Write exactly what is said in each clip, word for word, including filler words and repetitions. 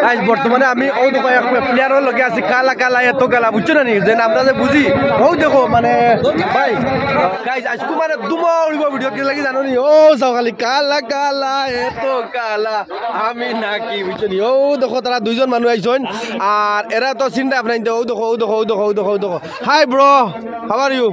গাইস, বর্তমানে আমি অউ দেখো এক প্লেয়ারর লগে আছি, কালা কালা এত কালা, বুঝছো না নি? যেন আমরা যে বুঝি, অউ দেখো মানে, ভাই, গাইস, আইজকু মানে ধুমা উড়িবো ভিডিওত, কিতা লাগি জানো নি? অউ চাও খালি, কালা কালা এত কালা, আমি নাকি, বুঝছো নি? অউ দেখো, তারা দুইজন মানুষ আইছইন, আর এরা তো চিনতা আপনাইনতে, অউ দেখো, অউ দেখো, অউ দেখো, অউ দেখো, অউ দেখো। Hi bro, how are you?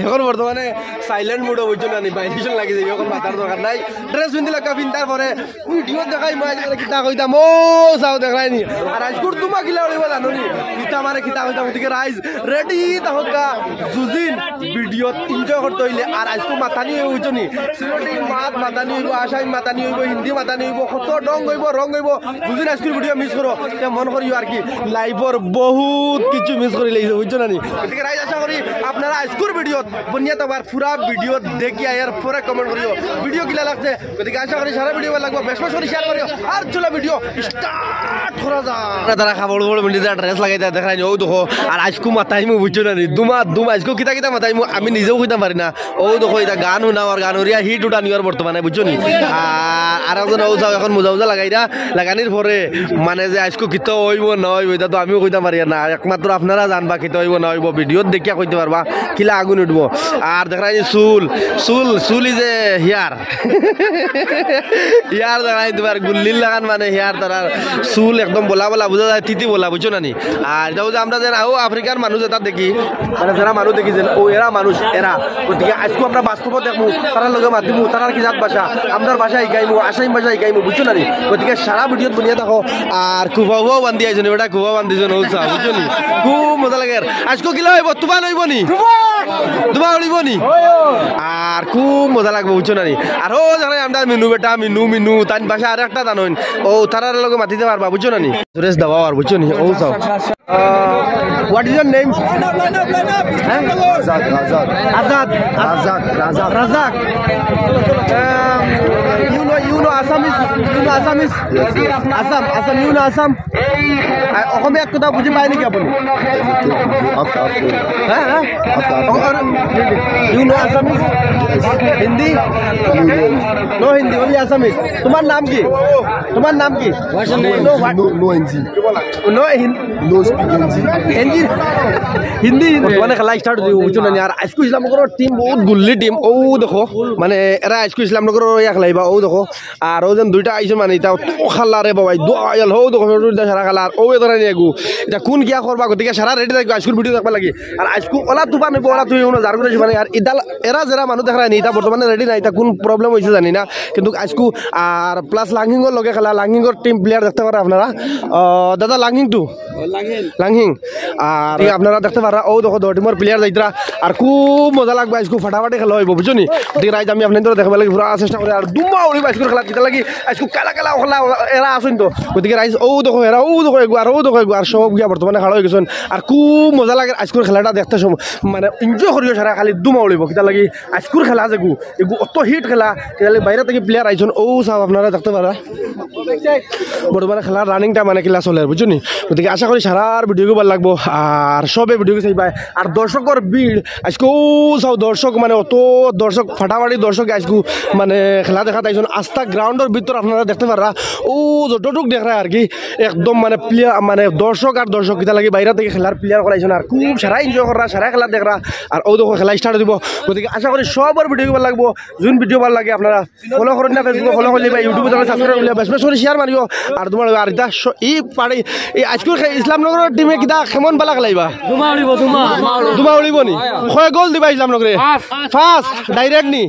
এখন বর্তমানে silent mode-ও, বুঝছো না নি? Violation লাগি যাইবো, এখন মাতার দরকার নাই। Dress পিন্দিলাউক্কা, পিন্দার পরে ভিডিও দেখাইমু, আইজকু কিতা কইতাম, অউ চাও দেখরায় নি। আর আইজকুর ধুমা কিলা উড়িবো জানো নি? কিতা মানে কিতা কইতাম, গতিকে রাইজ ready থাকউক্কা। যুদিন ভিডিওত enjoy করতে অইলে, আর আইজকু মাতানি অইবো, বুঝছো নি? সিলেটি মাত মাতানি অইবো, আসামি মাতানি অইবো, হিন্দি মাতানি অইবো, কত ঢং অইবো, রং অইবো। যুদিন আইজকুর ভিডিও miss করো, তে মনো করিও আর কি, life-র বহুত কিছু miss করিলাইছো, বুঝছো না নি? গতিকে রাইজ, আশা করি আপনারা আইজকুর ভিডিওত বনিয়া থাকবা, পুরা ভিডিও দেখিয়া এর পরে comment করিও ভিডিও কিলা লাগছে। গতিকে আশা করি সারা ভিডিও ভালা লাগবো, বেশ বেশ করি share করিও। আর চলো ভিডিও start করা যাক। তারা কাপড় উপড় মিলি যা dress লাগাই দেয়, দেখরায় নি, অউ দেখো। আর আইজকু মাতাইমু, বুঝছো না নি? ধুমা ধুমা, আইজকু কিতা কিতা মাতাইমু আমি নিজেও কইতাম পারি না। অউ দেখো, ইতা গান হুনাও আর গান হুনিয়া hit উঠানিও আর বর্তমানে, বুঝছো নি? আর আরেকজন অউ চাও এখন মোজা উজা লাগাইরা, লাগানির পরে মানে যে আইজকু কিতা অইবো না অইবো, ইতা তো আমিও কইতাম পারি না, একমাত্র আপনারা জানবা কিতা অইবো না অইবো, ভিডিওত দেখিয়া কইতে পারবা কিলা আগুন উঠবো। আর দেখরায় নি চুল, চুল, চুল is a hair। Hair দেখরায় নি তুমার গুল্লির লাখান মানে hair, তারার চুল একদম বলা বলা বুঝা যায়, তিতি বলা, বুঝছো না নি? আর ইতা অউ যে আমরা যেন আও আফ্রিকার মানুষ যেতা দেখি, মানে যেরা মানুষ দেখি যেন, অউ এরা মানুষ, এরা। গতিকে আইজকু আমরা বাস্তবো দেখমু, তারার লগে মাতিমু, তারার কি জাত ভাষা, আমরার ভাষা হিকাইমু, আসামি ভাষা হিকাইমু, বুঝছো না নি? গতিকে সারা ভিডিওত বনিয়া থাকো। আর কুফা উফাও বান্ধি আইছইন, বেটা কুফা বান্ধিছইন, অউ চাও, বুঝছো নি? খুব মজা লাগের। আইজকু কিলা অইবো, তুফান অইবো নি? ধুমা উড়িবো নি? আর খুব মজা লাগবো, বুঝছো না নি? আর অউ জানাই আমরা মিনু বেটা, মিনু, মিনু, তান ভাষা আরেকটা জানইন। অউ তারার লগে মাতিতে পারবা, বুঝছো না নি? সুরেশ দাবাও আর, বুঝছো নি? অউ চাও। Uh, what is your name? হ্যাঁ? রাজাক, রাজাক। আজাদ। রাজাক, রাজাক। Razzak. Um, you know, you know Assamese? You know Assamese? Yes, yes. Assam, Assam, you know Assam? আ, অসমীয়া কথা বুজি পায় নেকি আপুনি? Up, up. হ্যাঁ, হ্যাঁ? Up, up. O, O, you know Assamese? Hindi? No, no, no. No Hindi, only Assamese. তোমার নাম কি? তোমার নাম কি? What's your name? No, what? No, no Hindi. No Hin-, No speak Hindi. Hindi, হিন্দি। বর্তমানে খেলা start অইবো, বুঝছো না নি? আর আইজকু ইসলামনগরর team বহুত গুল্লি team। অউ দেখো, মানে এরা আইজকু ইসলামনগরর অইয়া খেলাইবা, অউ দেখো। আর অউ যেন দুইটা আইছে মানে, ইতা অত কালা রে বাবা, দুইটা আইল, অউ দেখো, দুইটা সারা কালা, আর অউ এ ধরে নিয়ে গু। ইতা কুন কিয়া করবা, গতিকে সারা ready থাকো আইজকুর ভিডিও দেখবার লাগি। আর আইজকু অলা তুফান অইবো, অলা তুই অনো যার করে মানে, আর ইদাল এরা যেরা মানুষ দেখরায় নি, ইতা বর্তমানে ready নাই, ইতা কুন problem অইছে জানি না। কিন্তু আইজকু আর plus লাংহিংর লগে খেলা, লাংহিংর team player দেখতে পাররা আপনারা। আহ, দাদা লাংহিং তো? লাংহিং। আর আপনারা দেখতে পাররা, অউ দেখো দুই teamর player যাইতরা। আর খুব মজা লাগবো, আইজকু ফাটাফাটি খেলা অইবো, বুঝছো নি? গতিকে রাইজ আমি আপনাইনতরে দেখবার লাগি পুরা চেষ্টা করি। আর ধুমা উড়িবো আইজকুর খেলাত, কিতা লাগি আইজকু কালা কালা অলা এরা আছইন তো। গতিকে রাইজ অউ দেখো এরা, অউ দেখো এগু, আর অউ দেখো এগু, আর সব গিয়া বর্তমানে খাড়া অইগেছইন। আর খুব মজা লাগের আইজকুর খেলাটা দেখতে সম-, মানে enjoy করিও সারা, খালি ধুমা উড়িবো। কিতা লাগি আইজকুর খেলা যেগু, এগু অত hit খেলা, কিতা লাগি বাইরে থাকি player আইছইন, অউ চাও আপনারা দেখতে পাররা। বর্তমানে খেলার running time মানে কিলা চলের, বুঝছো নি? গতিকে আশা করি সারার ভিডিওগু ভালা লাগবো, আর সবে ভিডিওগু চাইবায়। আর দর্শকর ভিড় আইজকু, অউ চাও দর্শক, মানে অত দর্শক, ফাটাফাটি দর্শক আইজকু, মানে খেলা দেখাত আইছইন। আস্তা groundর ভিতর আপনারা দেখতে পাররা, অউ যতটুক দেখরায় আর কি, একদম মানে player, মানে দর্শক আর দর্শক, কিতা লাগি বাইরে থাকি খেলার player অকল আইছইন। আর খুব সারা enjoy কররা, সারা খেলা দেখরা। আর অউ দেখো খেলা start অইবো, গতিকে আশা করি সবর ভিডিওগু ভালা লাগবো। যুদি ভিডিও ভালা লাগে আপনারা follow করইন না, Facebook follow করিলিবা, YouTube channel subscribe করিলিবা, বেশ বেশ করি share মারিও। আর তুমার আর ইতা স-, ই পারে, ই আইজকুর খে-, ইসলামনগরর teamএ কিতা কেমন ভালা খেলাইবা? ধুমা উড়িবো, ধুমা। ধুমা উড়িবো নি? কয় goal দিবা ইসলামনগরে? পাঁচ। পাঁচ, direct নি?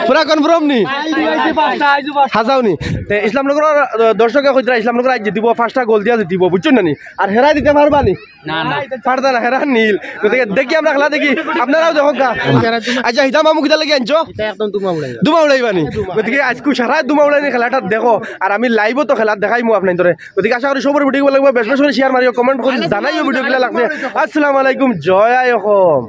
পুরা confirm নি? আইজু পাঁচটা, আইজু পাঁচটা। হাছাউ নি? তে ইসলামনগরর, আহ, দর্শকে কইতরা ইসলামনগর আইজ জিতিবো, পাঁচটা goal দিয়া জিতিবো, বুঝছইন না নি? আর হেরাই দিতে পারবা নি? না, না। পারতা না, হেরা নীল। গতিকে দেখি আমরা খেলা দেখি, আপনারাও দেখউক্কা। আচ্ছা, হিতা মামু কিতা লাগি আনছো? ইতা একদম ধুমা উড়াইবা। ধুমা উড়াইবা নি? গতিকে আইজকু সারায় ধুমা উড়াইনি খেলাটা দেখো, আর আমি liveও তো খেলা দেখাইমু আপনাইনতরে। গতিকে আশা করি সবর ভিডিও ভালা লাগবো, বেশ বেশ করি share মারিও, comment করি জানাইও ভিডিও কিলা লাগছে। আসসালামু আলাইকুম, জয় আই অসম।